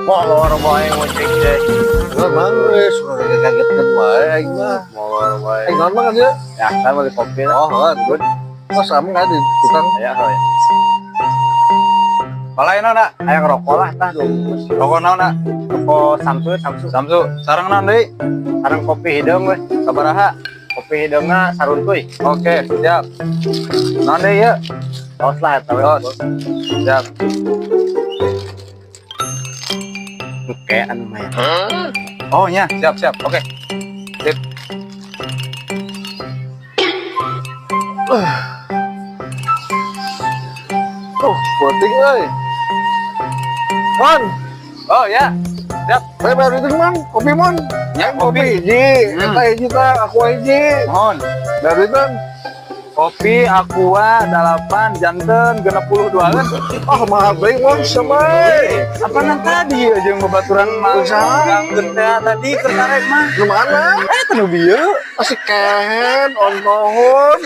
Molor wae ngojek teh. Enggak mang we suka kaget-kagetkeun wae aing mah. Molor wae. Aing naon mang dia? Ya, kan beli kopi lah. Oh, heeh, good. Oh, sama nggak di tukang? Aya heuh. Palai naon, nak? Aya ngerokok lah tah 2 bungkus. Rokok naon, nak? Rokok Samsu, Samsu. Samsu, sareng naon deui? Sareng kopi hideung we. Sabaraha? Kopi hideungna saruntuy. Oke, siap. Naon deui ieu? Tos lah eta we. Tos. Siap. Oke, anu mah. Oh nya, siap siap. Oke. Sip. Oh, penting euy. Mon, Oh ya. Siap. saya bayar itu mang, kopi mon. Ya, Kopi kopi. hiji, eta hiji tah, aku hiji. Mohon. Bayar duitan. Kopi aqua 8 janten 62 kan. Oh, mahal deui mon sama. Apa nan tadi ya jeung babaturan mah? Usaha. Ganggeun teh tadi keur karek mah. Lu mana? Eh, teu nu bieu. Masih kehen, on tohon.